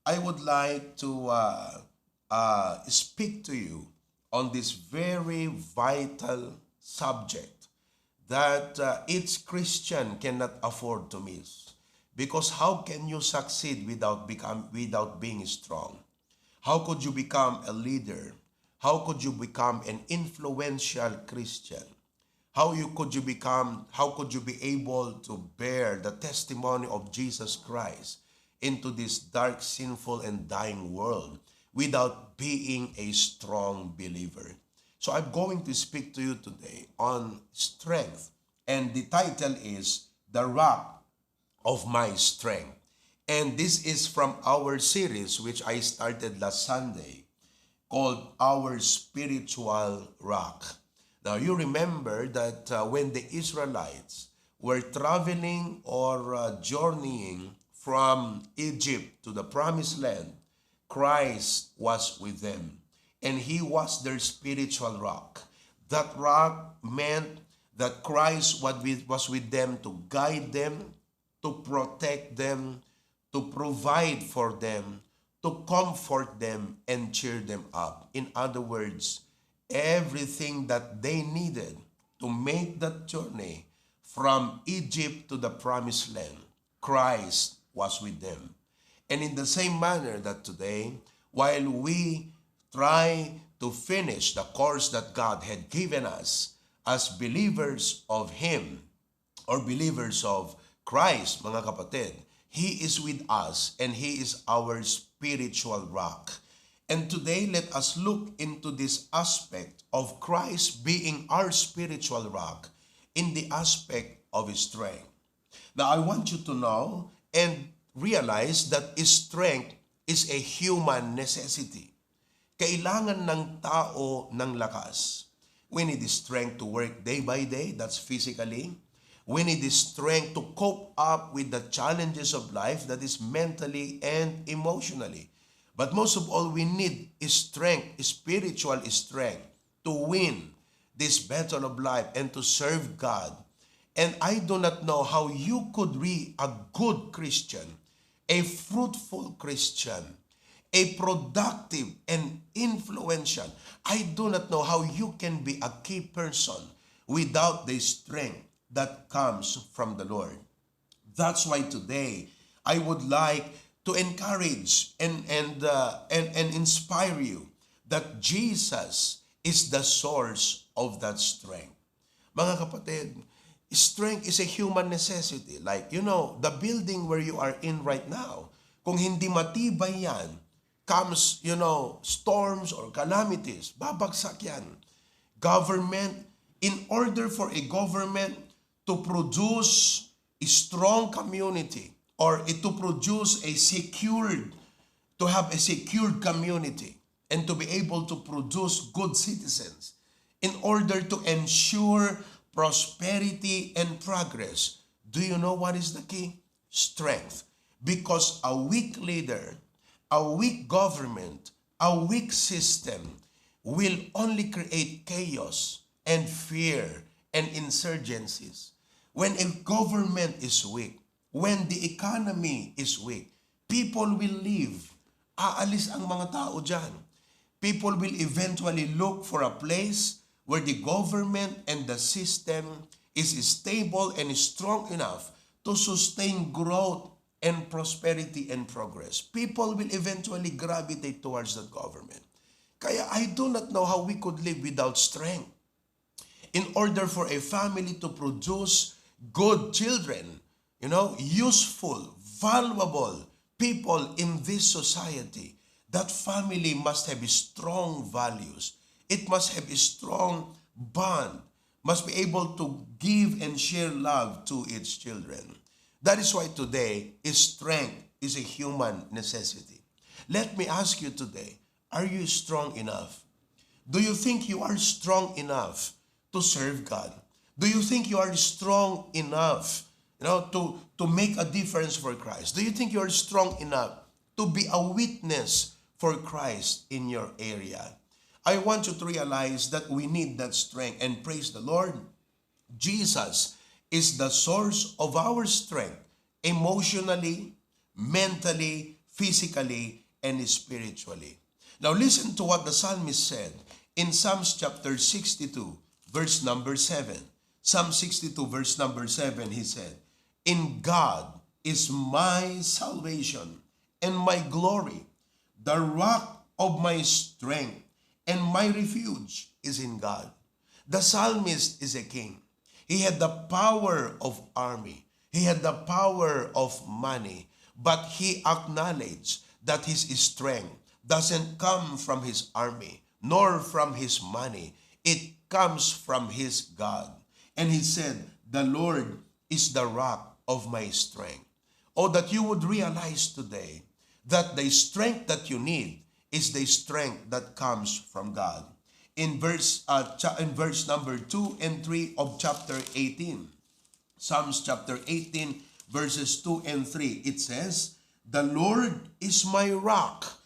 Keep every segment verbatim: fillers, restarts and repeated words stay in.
I would like to uh, uh, speak to you on this very vital subject that uh, each Christian cannot afford to miss. Because how can you succeed without become without being strong? How could you become a leader? How could you become an influential Christian? How you could you become how could you be able to bear the testimony of Jesus Christ into this dark, sinful, and dying world without being a strong believer? So I'm going to speak to you today on strength, and the title is The Rock of My Strength. And this is from our series, which I started last Sunday, called Our Spiritual Rock. Now, you remember that uh, when the Israelites were traveling or uh, journeying from Egypt to the promised land, Christ was with them, and he was their spiritual rock. That rock meant that Christ was with, was with them to guide them, to protect them, to provide for them, to comfort them, and cheer them up. In other words, everything that they needed to make that journey from Egypt to the promised land, Christ was with them. And in the same manner that today, while we try to finish the course that God had given us as believers of Him, or believers of Christ, mga kapatid, He is with us and He is our spiritual rock. And today, let us look into this aspect of Christ being our spiritual rock in the aspect of strength. Now, I want you to know and realize that strength is a human necessity. Kailangan ng tao ng lakas. We need strength to work day by day, that's physically. We need strength to cope up with the challenges of life, that is mentally and emotionally. But most of all, we need strength, spiritual strength, to win this battle of life and to serve God. And I do not know how you could be a good Christian, a fruitful Christian, a productive and influential. I do not know how you can be a key person without the strength that comes from the Lord. That's why today I would like to encourage and and uh, and, and inspire you that Jesus is the source of that strength. Mga kapatid, strength is a human necessity. Like, you know, the building where you are in right now, kung hindi matibay yan, comes, you know, storms or calamities, babagsak yan. Government, in order for a government to produce a strong community or to produce a secured, to have a secured community and to be able to produce good citizens in order to ensure prosperity and progress. Do you know what is the key? Strength. Because a weak leader, a weak government, a weak system will only create chaos and fear and insurgencies. When a government is weak, when the economy is weak, people will leave. Aalis ang mga tao dyan. People will eventually look for a place where the government and the system is stable and strong enough to sustain growth and prosperity and progress. People will eventually gravitate towards that government. Kaya I do not know how we could live without strength. In order for a family to produce good children, you know, useful, valuable people in this society, that family must have strong values. It must have a strong bond, must be able to give and share love to its children. That is why today, strength is a human necessity. Let me ask you today, are you strong enough? Do you think you are strong enough to serve God? Do you think you are strong enough, you know, to, to make a difference for Christ? Do you think you are strong enough to be a witness for Christ in your area? I want you to realize that we need that strength, and praise the Lord. Jesus is the source of our strength emotionally, mentally, physically and spiritually. Now listen to what the psalmist said in Psalms chapter sixty-two, verse number seven. Psalm sixty-two, verse number seven, he said, "In God is my salvation and my glory, the rock of my strength and my refuge is in God." The psalmist is a king. He had the power of army. He had the power of money. But he acknowledged that his strength doesn't come from his army, nor from his money. It comes from his God. And he said, "The Lord is the rock of my strength." Oh, that you would realize today that the strength that you need is the strength that comes from God. In verse, uh, cha-, in verse number two and three of chapter eighteen, Psalms chapter eighteen, verses two and three, it says, "The Lord is my rock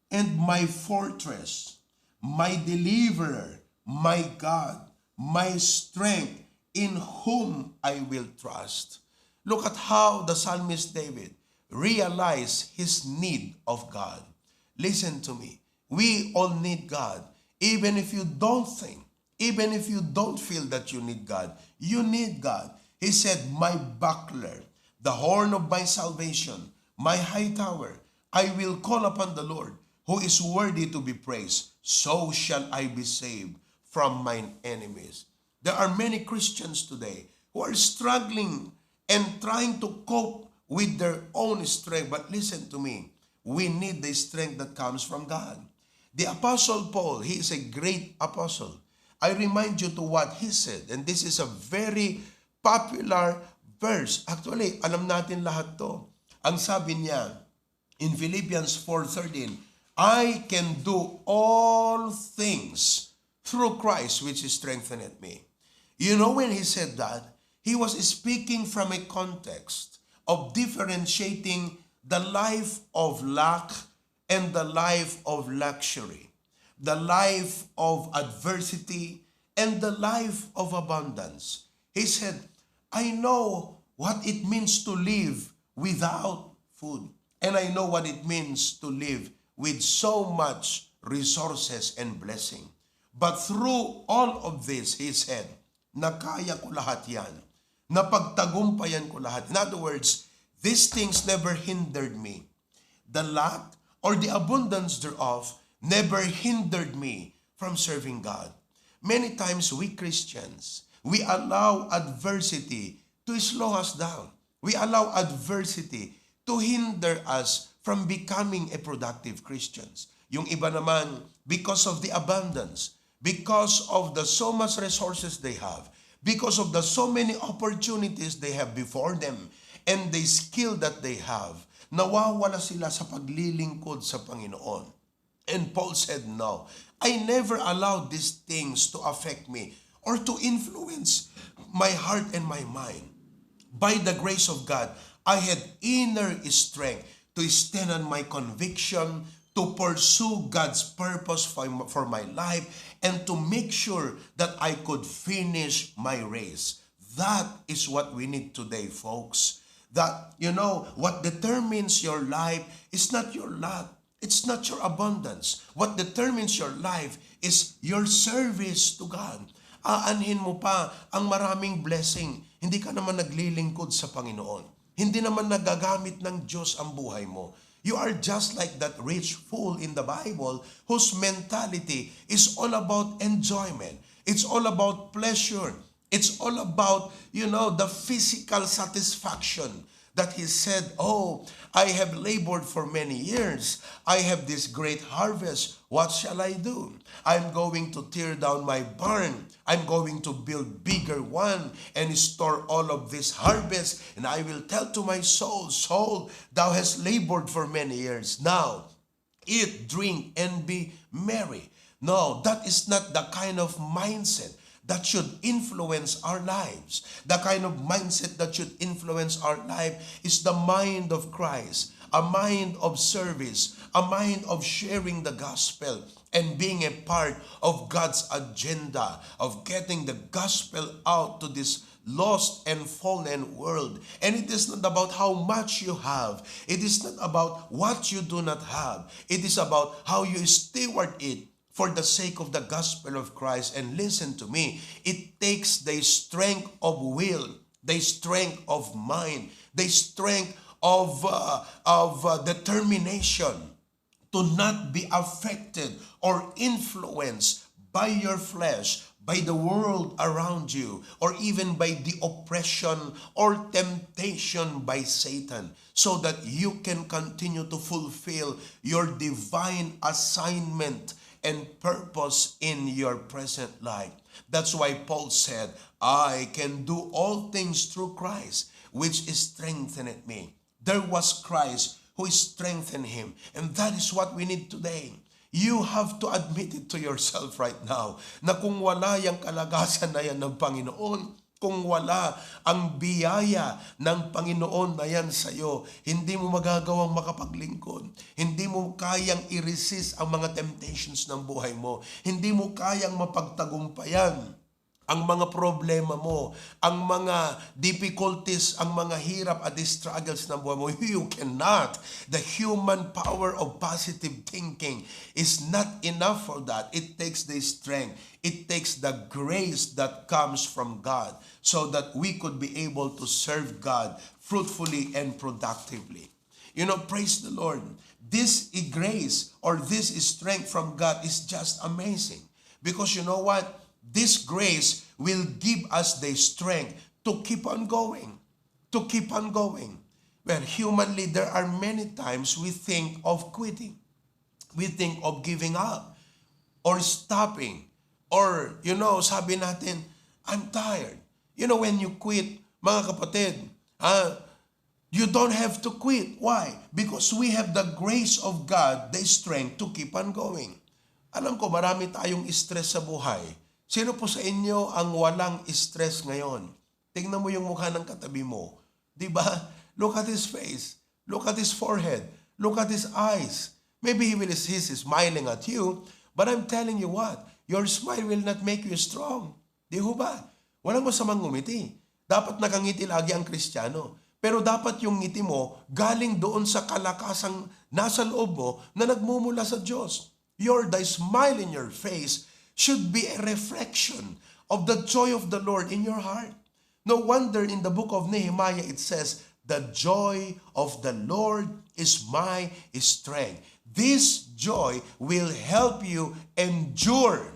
and my fortress, my deliverer, my God, my strength, in whom I will trust." Look at how the psalmist David realized his need of God. Listen to me. We all need God. Even if you don't think, even if you don't feel that you need God, you need God. He said, "My buckler, the horn of my salvation, my high tower, I will call upon the Lord, who is worthy to be praised. So shall I be saved from mine enemies." There are many Christians today who are struggling and trying to cope with their own strength. But listen to me, we need the strength that comes from God. The Apostle Paul, he is a great apostle. I remind you to what he said, and this is a very popular verse. Actually, alam natin lahat to. Ang sabi niya in Philippians four thirteen, "I can do all things through Christ which strengtheneth me." You know, when he said that, he was speaking from a context of differentiating the life of lack and the life of luxury, the life of adversity, and the life of abundance. He said, "I know what it means to live without food, and I know what it means to live with so much resources and blessing. But through all of this," he said, "nakaya ko lahat yan. Napagtagumpayan ko lahat." In other words, these things never hindered me. The lack or the abundance thereof never hindered me from serving God. Many times we Christians, we allow adversity to slow us down. We allow adversity to hinder us from becoming a productive Christians. Yung iba naman, because of the abundance, because of the so much resources they have, because of the so many opportunities they have before them, and the skill that they have, nawawala sila sa paglilingkod sa Panginoon. And Paul said, "No, I never allowed these things to affect me or to influence my heart and my mind. By the grace of God, I had inner strength to stand on my conviction, to pursue God's purpose for, for my life, and to make sure that I could finish my race." That is what we need today, folks. That, you know, what determines your life is not your lot. It's not your abundance. What determines your life is your service to God. Aanhin mo pa ang maraming blessing. Hindi ka naman naglilingkod sa Panginoon. Hindi naman nagagamit ng Diyos ang buhay mo. You are just like that rich fool in the Bible whose mentality is all about enjoyment. It's all about pleasure. It's all about, you know, the physical satisfaction that he said, "Oh, I have labored for many years. I have this great harvest. What shall I do? I'm going to tear down my barn. I'm going to build bigger one and store all of this harvest. And I will tell to my soul, 'Soul, thou hast labored for many years. Now, eat, drink, and be merry.'" No, that is not the kind of mindset that should influence our lives. The kind of mindset that should influence our life is the mind of Christ, a mind of service, a mind of sharing the gospel and being a part of God's agenda of getting the gospel out to this lost and fallen world. And it is not about how much you have. It is not about what you do not have. It is about how you steward it for the sake of the gospel of Christ. And listen to me, it takes the strength of will, the strength of mind, the strength of, uh, of uh, determination to not be affected or influenced by your flesh, by the world around you, or even by the oppression or temptation by Satan, so that you can continue to fulfill your divine assignment and purpose in your present life. That's why Paul said, "I can do all things through Christ, which strengtheneth me." There was Christ who strengthened him. And that is what we need today. You have to admit it to yourself right now na kung wala yang kalakasan na yan ng Panginoon, kung wala ang biyaya ng Panginoon na yan sa'yo, hindi mo magagawang makapaglingkod. Hindi mo kayang i-resist ang mga temptations ng buhay mo. Hindi mo kayang mapagtagumpayan ang mga problema mo, ang mga difficulties, ang mga hirap at struggles ng buhay mo. You cannot. The human power of positive thinking is not enough for that. It takes the strength. It takes the grace that comes from God so that we could be able to serve God fruitfully and productively. You know, praise the Lord. This grace or this strength from God is just amazing. Because you know what? This grace will give us the strength to keep on going. To keep on going. Well, humanly, there are many times we think of quitting. We think of giving up or stopping. Or, you know, sabi natin, "I'm tired." You know, when you quit, mga kapatid, ha, you don't have to quit. Why? Because we have the grace of God, the strength to keep on going. Alam ko, marami tayong stress sa buhay. Sino po sa inyo ang walang stress ngayon? Tingnan mo yung mukha ng katabi mo. Di ba? Look at his face. Look at his forehead. Look at his eyes. Maybe he will, he's smiling at you, but I'm telling you what, your smile will not make you strong. Di ho ba? Walang masamang ngumiti. Dapat nakangiti lagi ang Kristiyano. Pero dapat yung ngiti mo galing doon sa kalakasang nasa loob mo na nagmumula sa Diyos. Your, the smile in your face should be a reflection of the joy of the Lord in your heart. No wonder in the book of Nehemiah it says, "The joy of the Lord is my strength." This joy will help you endure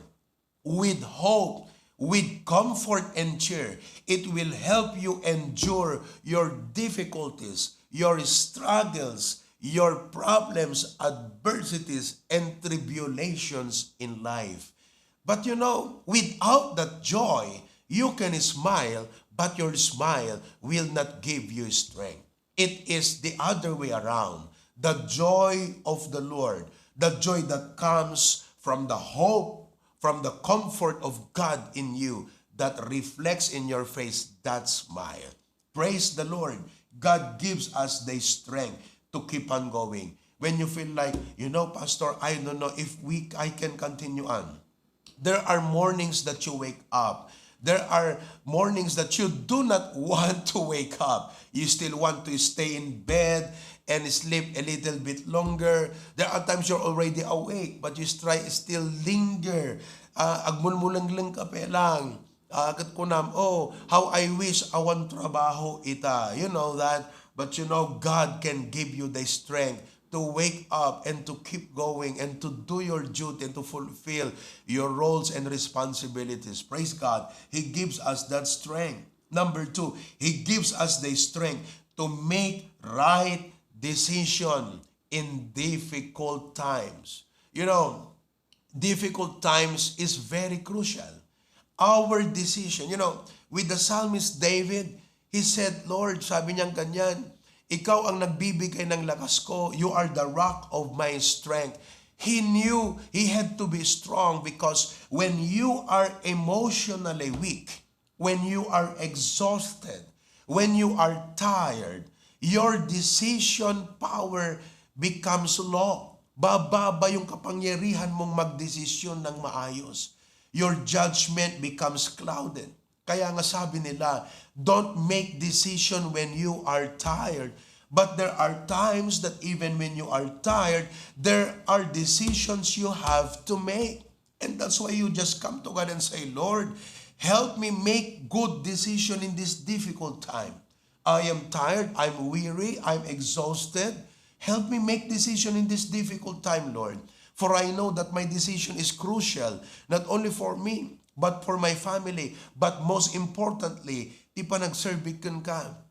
with hope, with comfort and cheer. It will help you endure your difficulties, your struggles, your problems, adversities, and tribulations in life. But you know, without that joy, you can smile, but your smile will not give you strength. It is the other way around. The joy of the Lord, the joy that comes from the hope, from the comfort of God in you, that reflects in your face that smile. Praise the Lord. God gives us the strength to keep on going. When you feel like, "You know, Pastor, I don't know if we I can continue on." There are mornings that you wake up. There are mornings that you do not want to wake up. You still want to stay in bed and sleep a little bit longer. There are times you're already awake, but you try still linger. Ah, agmulmulengleng ka pa lang. Ah, ket kunam, "Oh, how I wish awan trabaho ita." You know that. But you know, God can give you the strength to wake up and to keep going and to do your duty and to fulfill your roles and responsibilities. Praise God. He gives us that strength. Number two, He gives us the strength to make right decision in difficult times. You know, difficult times is very crucial. Our decision, you know, with the psalmist David, he said, "Lord," sabi niya ganyan, "Ikaw ang nagbibigay ng lakas ko. You are the rock of my strength." He knew he had to be strong because when you are emotionally weak, when you are exhausted, when you are tired, your decision power becomes low. Bababa yung kapangyarihan mong magdesisyon ng maayos. Your judgment becomes clouded. Kaya nga sabi nila, "Don't make decision when you are tired." But there are times that even when you are tired, there are decisions you have to make. And that's why you just come to God and say, "Lord, help me make good decision in this difficult time. I am tired, I'm weary, I'm exhausted. Help me make decision in this difficult time, Lord. For I know that my decision is crucial, not only for me, but for my family, but most importantly, ti panagserbi kenka."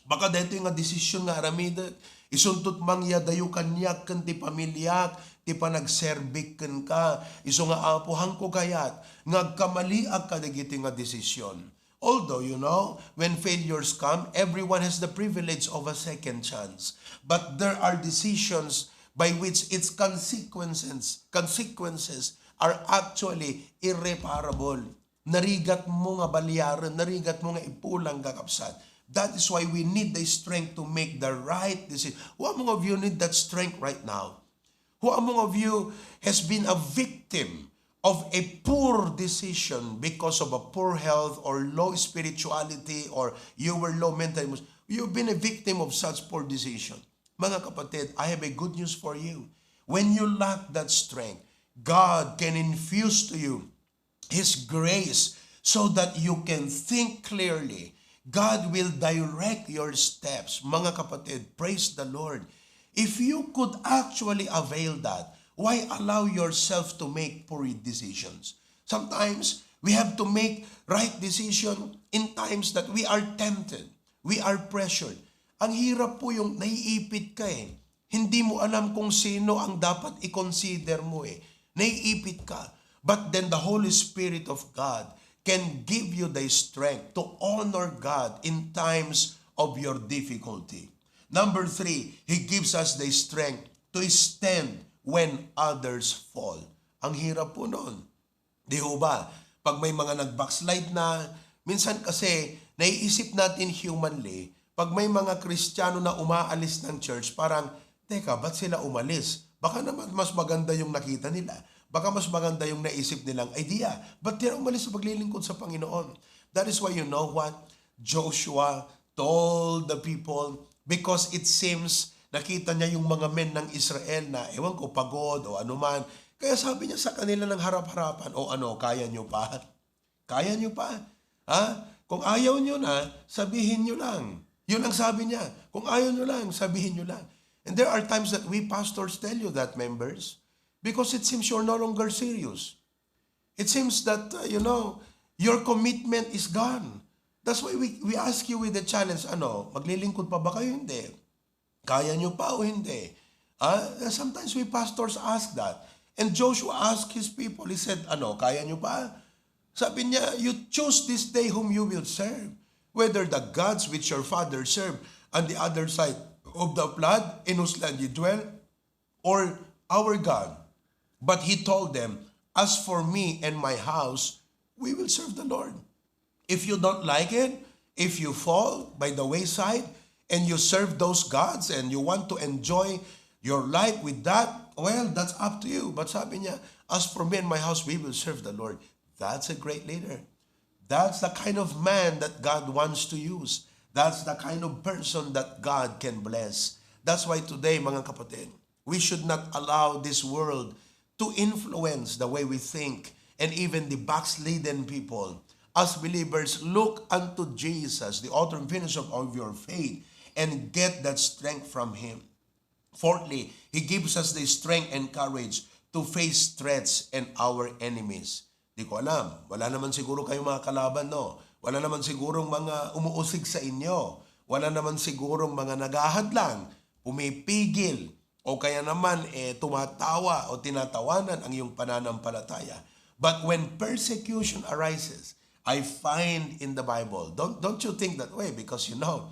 Baka daytoy nga desisyon nga aramidek, isuntot man ya dayo kaniak ken ti pamiliak, ti panagserbi kenka. Isu nga, Apo, haanko kayat nga agkamaliak kadagiti nga desisyon. Although, you know, when failures come, everyone has the privilege of a second chance. But there are decisions by which its consequences consequences are actually irreparable. Narigat mo nga balyaren, narigat mo nga ipulang, kakabsat. That is why we need the strength to make the right decision. Who among of you need that strength right now? Who among of you has been a victim of a poor decision because of a poor health or low spirituality, or you were low mental emotion? You've been a victim of such poor decision. Mga kapatid, I have a good news for you. When you lack that strength, God can infuse to you His grace so that you can think clearly. God will direct your steps. Mga kapatid, praise the Lord. If you could actually avail that, why allow yourself to make poor decisions? Sometimes, we have to make right decision in times that we are tempted, we are pressured. Ang hirap po yung naiipit ka eh. Hindi mo alam kung sino ang dapat i-consider mo eh. Naiipit ka. But then the Holy Spirit of God can give you the strength to honor God in times of your difficulty. Number three, He gives us the strength to stand when others fall. Ang hirap po nun. Di ho ba? Pag may mga nag-backslide na, minsan kasi naiisip natin humanly, pag may mga Kristiyano na umaalis ng church, parang, "Teka, ba't sila umalis? Baka naman mas maganda yung nakita nila. Baka mas maganda yung naisip nilang idea. Ba't sila umalis sa paglilingkod sa Panginoon?" That is why, you know what? Joshua told the people, because it seems nakita niya yung mga men ng Israel na, ewan ko, pagod o anuman. Kaya sabi niya sa kanila ng harap-harapan, "O ano, kaya niyo pa? Kaya niyo pa? Ha? Kung ayaw niyo na, sabihin niyo lang." Yun ang sabi niya. "Kung ayaw niyo lang, sabihin niyo lang." And there are times that we pastors tell you that, members, because it seems you're no longer serious. It seems that, uh, you know, your commitment is gone. That's why we, we ask you with the challenge, ano, maglilingkod pa ba kayo? Hindi. Kaya nyo pa o hindi? Ah, sometimes we pastors ask that. And Joshua asked his people, he said, "Ano, kaya nyo pa?" Sabi niya, "You choose this day whom you will serve, whether the gods which your father served on the other side of the flood, in whose land you dwell, or our God." But he told them, "As for me and my house, we will serve the Lord." If you don't like it, if you fall by the wayside, and you serve those gods, and you want to enjoy your life with that, well, that's up to you. But sabi niya, "As for me and my house, we will serve the Lord." That's a great leader. That's the kind of man that God wants to use. That's the kind of person that God can bless. That's why today, mga kapatid, we should not allow this world to influence the way we think, and even the backslidden people. As believers, look unto Jesus, the author and finisher of your faith, and get that strength from Him. Fourthly, He gives us the strength and courage to face threats and our enemies. Di ko alam, wala naman siguro kayong mga kalaban, no? Wala naman sigurong mga umuusig sa inyo. Wala naman sigurong mga naghahadlang, pumipigil, o kaya naman, eh, tumatawa o tinatawanan ang iyong pananampalataya. But when persecution arises, I find in the Bible, don't, don't you think that way? Because, you know,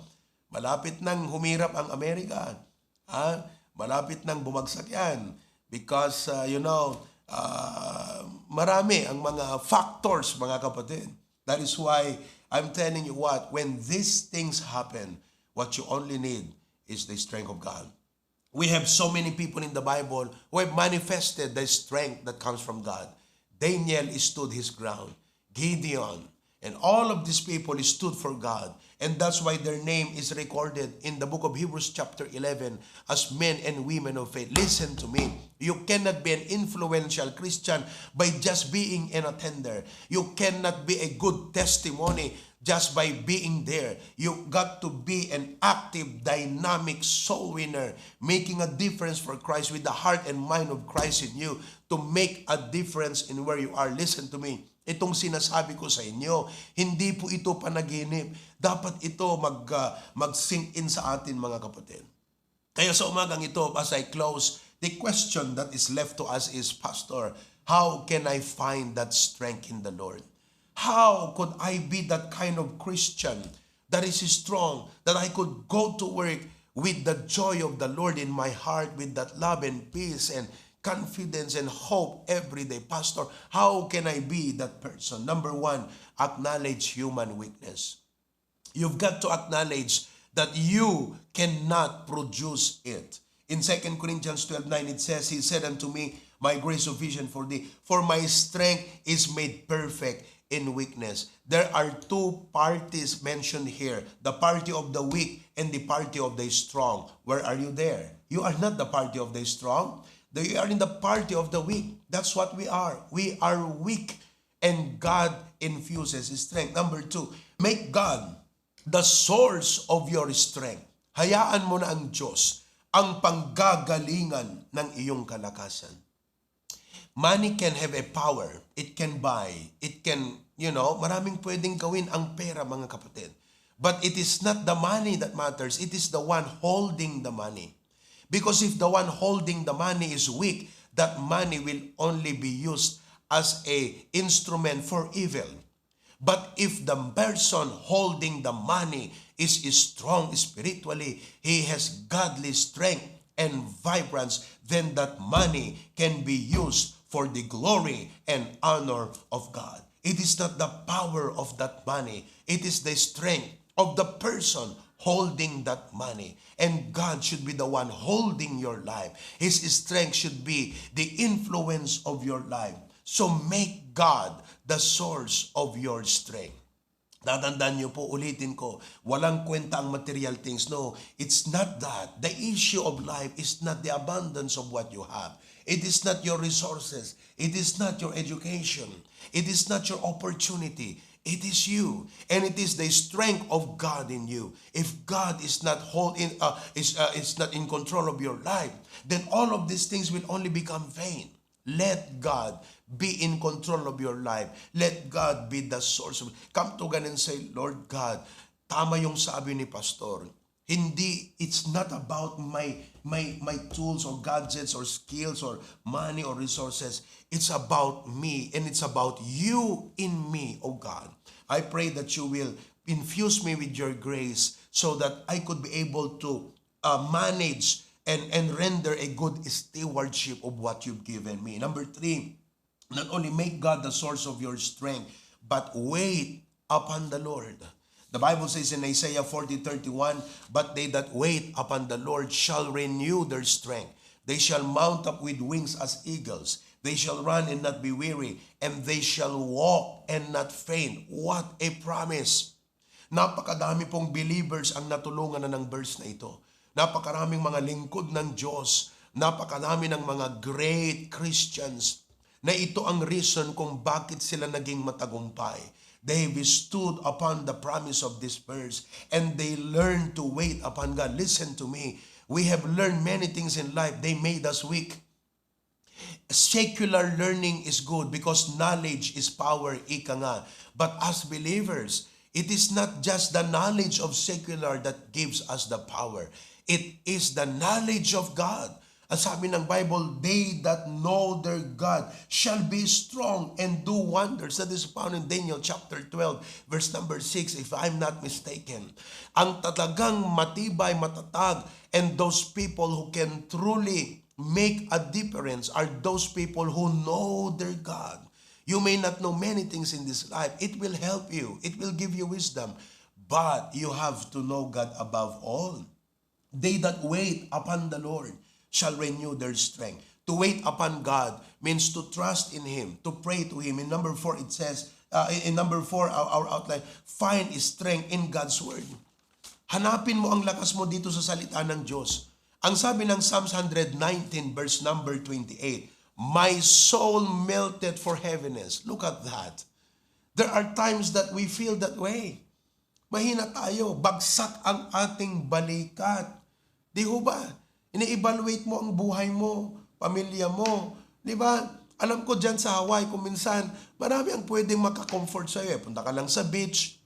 malapit nang humirap ang Amerika. Ha? Malapit nang bumagsak yan. Because, uh, you know, uh, marami ang mga factors, mga kapatid. That is why I'm telling you what, when these things happen, what you only need is the strength of God. We have so many people in the Bible who have manifested the strength that comes from God. Daniel stood his ground. Gideon, And all of these people stood for God. And that's why their name is recorded in the book of Hebrews chapter eleven as men and women of faith. Listen to me. You cannot be an influential Christian by just being an attender. You cannot be a good testimony just by being there. You got to be an active, dynamic soul winner, making a difference for Christ with the heart and mind of Christ in you to make a difference in where you are. Listen to me. Itong sinasabi ko sa inyo, hindi po ito panaginip. Dapat ito mag, ah, mag-sink in sa atin, mga kapatid. Kaya sa umagang ito, as I close, the question that is left to us is, Pastor, how can I find that strength in the Lord? How could I be that kind of Christian that is strong, that I could go to work with the joy of the Lord in my heart, with that love and peace and confidence and hope every day? Pastor, how can I be that person? Number one, acknowledge human weakness. You've got to acknowledge that you cannot produce it. In Second Corinthians twelve nine, it says, "He said unto me, My grace sufficient for thee, for my strength is made perfect in weakness." There are two parties mentioned here, the party of the weak and the party of the strong. Where are you there? You are not the party of the strong. You are in the party of the weak. That's what we are. We are weak, and God infuses strength. Number two, make God the source of your strength. Hayaan mo na ang Diyos ang panggagalingan ng iyong kalakasan. Money can have a power. It can buy. It can, you know, maraming pwedeng gawin ang pera, mga kapatid. But it is not the money that matters. It is the one holding the money. Because if the one holding the money is weak, that money will only be used as a instrument for evil. But if the person holding the money is strong spiritually, he has godly strength and vibrance, then that money can be used for the glory and honor of God. It is not the power of that money. It is the strength of the person holding that money. And God should be the one holding your life. His strength should be the influence of your life. So make God the source of your strength. Tatandaan niyo po, ulitin ko, walang kwenta ang material things. No, it's not that. The issue of life is not the abundance of what you have. It is not your resources. It is not your education. It is not your opportunity. It is you. And it is the strength of God in you. If God is not hold in, uh, is, uh, is not in control of your life, then all of these things will only become vain. Let God be in control of your life. Let God be the source of. Come to God and say, "Lord God, tama yung sabi ni Pastor. Hindi, it's not about my, my, my tools or gadgets or skills or money or resources. It's about me and it's about you in me, oh God. I pray that you will infuse me with your grace so that I could be able to, uh, manage and, and render a good stewardship of what you've given me." Number three, not only make God the source of your strength, but wait upon the Lord. The Bible says in Isaiah forty thirty-one, "But they that wait upon the Lord shall renew their strength. They shall mount up with wings as eagles. They shall run and not be weary, and they shall walk and not faint." What a promise! Napakadami pong believers ang natulungan na ng verse na ito. Napakaraming mga lingkod ng Diyos. Napakadami ng mga great Christians na ito ang reason kung bakit sila naging matagumpay. They stood upon the promise of this verse and they learned to wait upon God. Listen to me. We have learned many things in life. They made us weak. Secular learning is good because knowledge is power, ika nga. But as believers, it is not just the knowledge of secular that gives us the power. It is the knowledge of God. Ang sabi ng Bible, "They that know their God shall be strong and do wonders." That is found in Daniel chapter twelve, verse number six, if I'm not mistaken. Ang talagang matibay, matatag, and those people who can truly make a difference are those people who know their God. You may not know many things in this life. It will help you. It will give you wisdom. But you have to know God above all. "They that wait upon the Lord shall renew their strength." To wait upon God means to trust in Him, to pray to Him. In number four, it says, uh, in, in number four, our, our outline, find strength in God's Word. Hanapin mo ang lakas mo dito sa salita ng Diyos. Ang sabi ng Psalms one hundred nineteen, verse number twenty-eight, "My soul melted for heaviness." Look at that. There are times that we feel that way. Mahina tayo, bagsak ang ating balikat. Di ho ba? Ini-evaluate mo ang buhay mo, pamilya mo. Di ba? Alam ko dyan sa Hawaii, kung minsan, marami ang pwedeng maka-comfort sa'yo eh. Punta ka lang sa beach,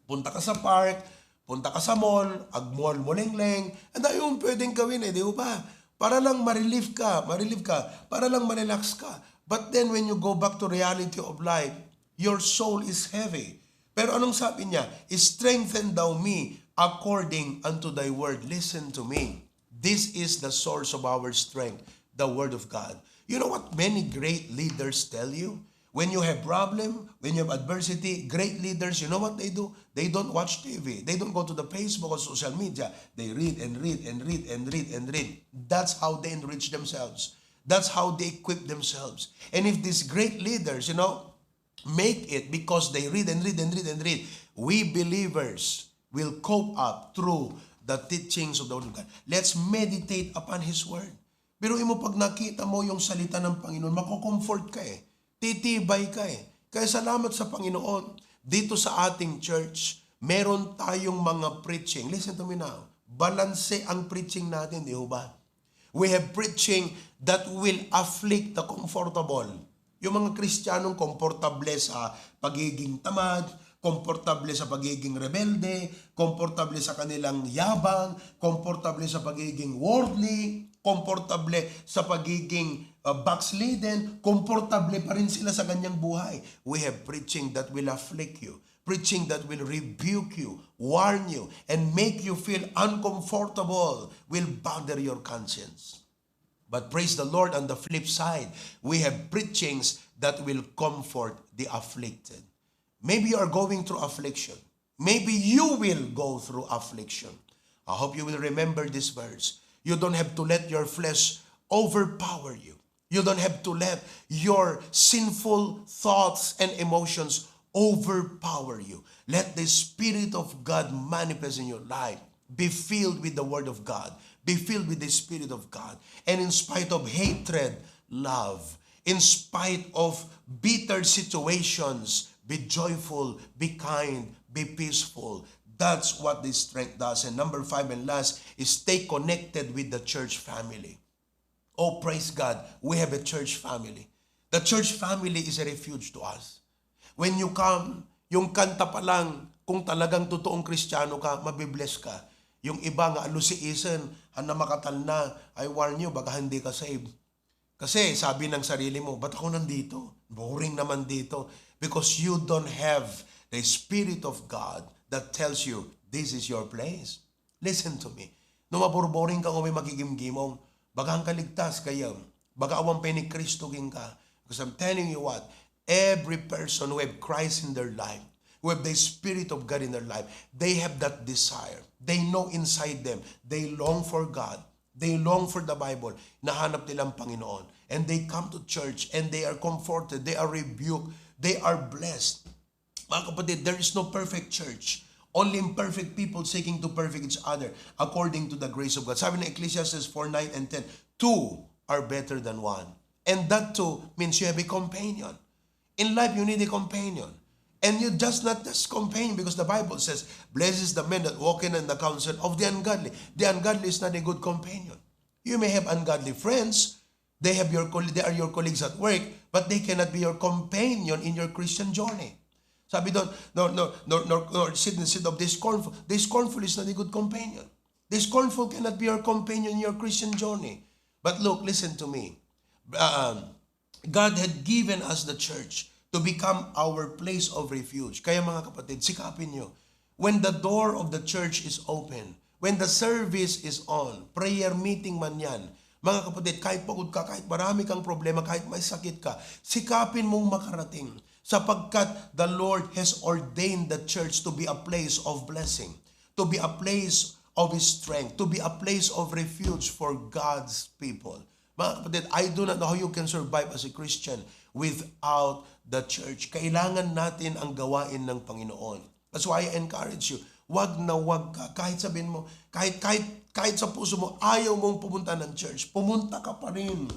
punta ka sa park, punta ka sa mall, agmall mo lengleng. Ang dami mong pwedeng gawin eh, di ba? Para lang ma-relieve ka, ma-relieve ka, para lang ma-relax ka. But then when you go back to reality of life, your soul is heavy. Pero anong sabi niya? "Strengthen thou me according unto thy word." Listen to me. This is the source of our strength, the word of God. You know what many great leaders tell you? When you have problem, when you have adversity, great leaders, you know what they do? They don't watch T V. They don't go to the Facebook or social media. They read and read and read and read and read. That's how they enrich themselves. That's how they equip themselves. And if these great leaders, you know, make it because they read and read and read and read, we believers will cope up through the teachings of the Word of God. Let's meditate upon His Word. Pero imo, pag nakita mo yung salita ng Panginoon, mako-comfort ka eh. Titibay ka eh. Kaya salamat sa Panginoon. Dito sa ating church, meron tayong mga preaching. Listen to me now. Balanse ang preaching natin, di ho ba? We have preaching that will afflict the comfortable. Yung mga Kristiyanong komportable sa pagiging tamad, komportable sa pagiging rebelde, komportable sa kanilang yabang, komportable sa pagiging worldly, komportable sa pagiging, uh, backslidden, komportable pa rin sila sa ganyang buhay. We have preaching that will afflict you, preaching that will rebuke you, warn you, and make you feel uncomfortable, will bother your conscience. But praise the Lord, on the flip side, we have preachings that will comfort the afflicted. Maybe you are going through affliction. Maybe you will go through affliction. I hope you will remember this verse. You don't have to let your flesh overpower you. You don't have to let your sinful thoughts and emotions overpower you. Let the Spirit of God manifest in your life. Be filled with the Word of God. Be filled with the Spirit of God. And in spite of hatred, love. In spite of bitter situations, be joyful, be kind, be peaceful. That's what this strength does. And number five and last is stay connected with the church family. Oh, praise God, we have a church family. The church family is a refuge to us. When you come, yung kanta pa lang, kung talagang totoong Kristiyano ka, mabibless ka. Yung iba nga alusiisen, han na makatalna, I warn you, baka hindi ka saved. Kasi sabi ng sarili mo, "Ba't ako nandito? Boring naman dito." Because you don't have the Spirit of God that tells you, "This is your place." Listen to me. No maborboring ka o may magigimgimong, baga ang kaligtas kayam. Baga awan pay ni Kristo king ka. Because I'm telling you what, every person who have Christ in their life, who have the Spirit of God in their life, they have that desire. They know inside them, they long for God. They long for the Bible. Nahanap nila ang Panginoon. And they come to church and they are comforted, they are rebuked, they are blessed. Mga kapatid, there is no perfect church. Only imperfect people seeking to perfect each other according to the grace of God. Sabi ng Ecclesiastes four nine and ten, "Two are better than one." And that two means you have a companion. In life, you need a companion. And you just not just companion, because the Bible says, "Blessed is the man that walketh in the counsel of the ungodly." The ungodly is not a good companion. You may have ungodly friends. They have your coll-, they are your colleagues at work, but they cannot be your companion in your Christian journey. Sabi doon, "Nor, nor, nor, nor, nor sit in the seat of the scornful." The scornful is not a good companion. The scornful cannot be your companion in your Christian journey. But look, listen to me. Um, God had given us the church to become our place of refuge. Kaya, mga kapatid, sikapin nyo. When the door of the church is open, when the service is on, prayer meeting man yan, mga kapatid, kahit pagod ka, kahit marami kang problema, kahit may sakit ka, sikapin mong makarating, sapagkat the Lord has ordained the church to be a place of blessing, to be a place of strength, to be a place of refuge for God's people. Mga kapatid, I do not know how you can survive as a Christian without the church. Kailangan natin ang gawain ng Panginoon. That's why I encourage you, wag na wag ka. Kahit sabihin mo, kahit, kahit, kahit sa puso mo, ayaw mong pumunta ng church, pumunta ka pa rin.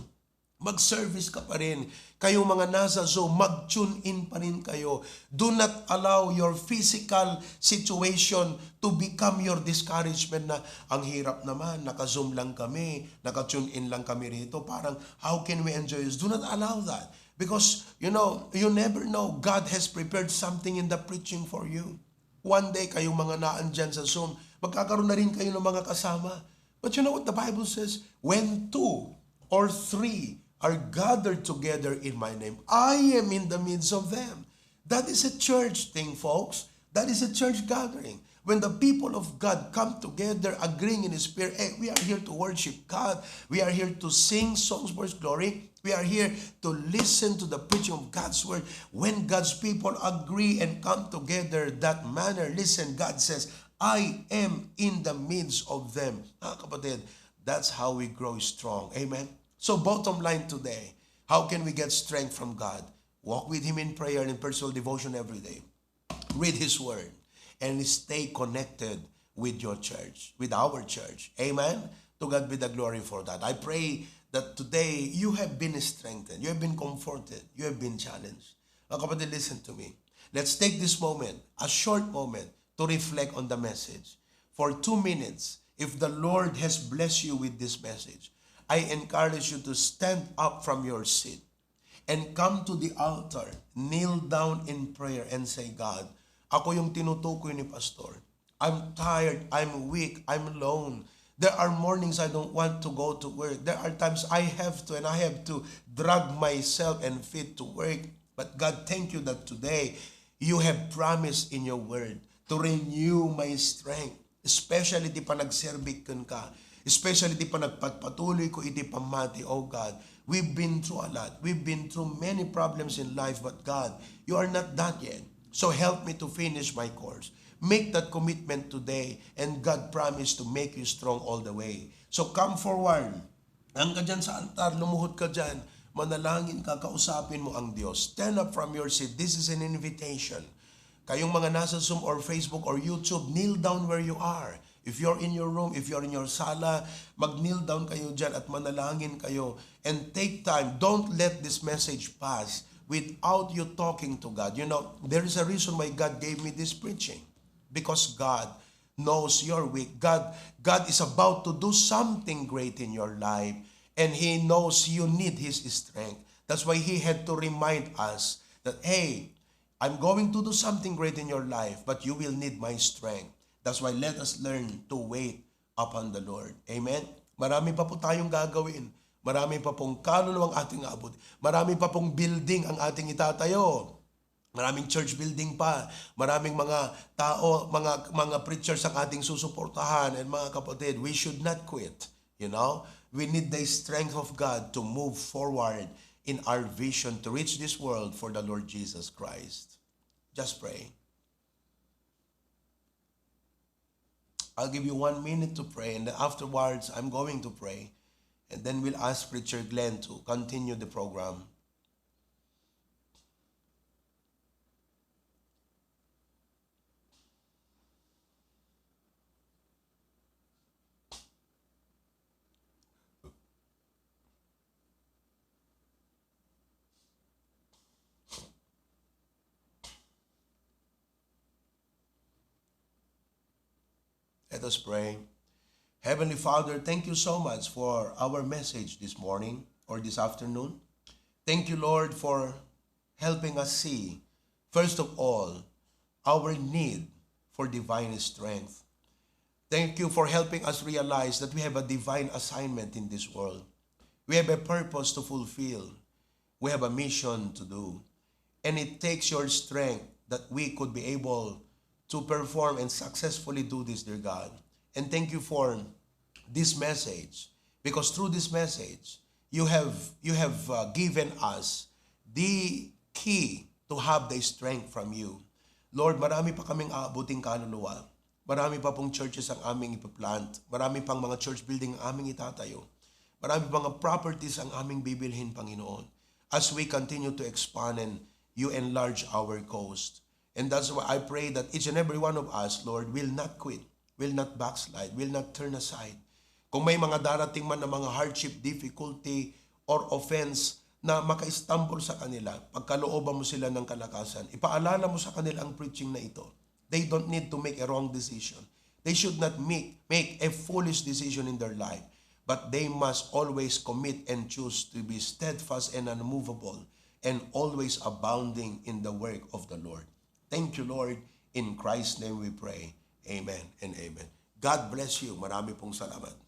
Mag-service ka pa rin. Kayo mga nasa Zoom, mag-tune in pa rin kayo. Do not allow your physical situation to become your discouragement na, "Ang hirap naman, naka-Zoom lang kami, naka-tune in lang kami rito. Parang, how can we enjoy this?" Do not allow that. Because, you know, you never know. God has prepared something in the preaching for you. One day, kayong mga naan dyan sa Zoom, magkakaroon na rin kayo ng mga kasama. But you know what the Bible says? "When two or three are gathered together in my name, I am in the midst of them." That is a church thing, folks. That is a church gathering. When the people of God come together, agreeing in the Spirit, "Hey, we are here to worship God. We are here to sing songs for His glory. We are here to listen to the preaching of God's word." When God's people agree and come together that manner, listen, God says, "I am in the midst of them." Mga kapatid, that's how we grow strong. Amen? So bottom line today, how can we get strength from God? Walk with Him in prayer and personal devotion every day. Read His Word, and stay connected with your church, with our church. Amen? To God be the glory for that. I pray that today you have been strengthened, you have been comforted, you have been challenged. Mga kapatid, listen to me. Let's take this moment, a short moment, to reflect on the message. For two minutes, if the Lord has blessed you with this message, I encourage you to stand up from your seat and come to the altar, kneel down in prayer and say, "God, ako yung tinutukoy ni Pastor. I'm tired, I'm weak, I'm alone. There are mornings I don't want to go to work. There are times I have to, and I have to drag myself and feet to work. But God, thank you that today you have promised in your word to renew my strength." Especially ti panagserbik kenka, especially ti panagpagpatuloy ko iti pammati, oh God. We've been through a lot. We've been through many problems in life, but God, you are not done yet. So help me to finish my course. Make that commitment today, and God promised to make you strong all the way. So come forward. Hangga dyan sa altar, lumuhod ka dyan. Manalangin ka, kausapin mo ang Diyos. Stand up from your seat. This is an invitation. Kayong mga nasa Zoom or Facebook or YouTube, kneel down where you are. If you're in your room, if you're in your sala, mag-kneel down kayo dyan at manalangin kayo. And take time. Don't let this message pass without you talking to God. You know, there is a reason why God gave me this preaching. Because God knows you're weak. God, God is about to do something great in your life, and He knows you need His strength. That's why He had to remind us that, "Hey, I'm going to do something great in your life, but you will need my strength." That's why let us learn to wait upon the Lord. Amen? Marami pa po tayong gagawin. Marami pa pong kaluluwang ating abot. Marami pa pong building ang ating itatayo. Maraming church building pa, maraming mga tao, mga, mga preachers ang ating susuportahan, and mga kapatid, we should not quit. You know, we need the strength of God to move forward in our vision to reach this world for the Lord Jesus Christ. Just pray. I'll give you one minute to pray, and then afterwards, I'm going to pray. And then we'll ask Preacher Glenn to continue the program. Let us pray. Heavenly Father, thank you so much for our message this morning or this afternoon. Thank you, Lord, for helping us see, first of all, our need for divine strength. Thank you for helping us realize that we have a divine assignment in this world. We have a purpose to fulfill. We have a mission to do. And it takes your strength that we could be able to perform and successfully do this, dear God. And thank you for this message, because through this message, you have, you have, uh, given us the key to have the strength from you. Lord, marami pa kaming aabuting kaluluwa. Marami pa pong churches ang aming ipaplant. Marami pang mga church building ang aming itatayo. Marami pa nga properties ang aming bibilhin, Panginoon, as we continue to expand and you enlarge our coast. And that's why I pray that each and every one of us, Lord, will not quit, will not backslide, will not turn aside. Kung may mga darating man na mga hardship, difficulty, or offense na makaistambol sa kanila, pagkalooban mo sila ng kalakasan. Ipaalala mo sa kanila ang preaching na ito. They don't need to make a wrong decision. They should not make, make a foolish decision in their life. But they must always commit and choose to be steadfast and unmovable and always abounding in the work of the Lord. Thank you, Lord. In Christ's name we pray. Amen and amen. God bless you. Marami pong salamat.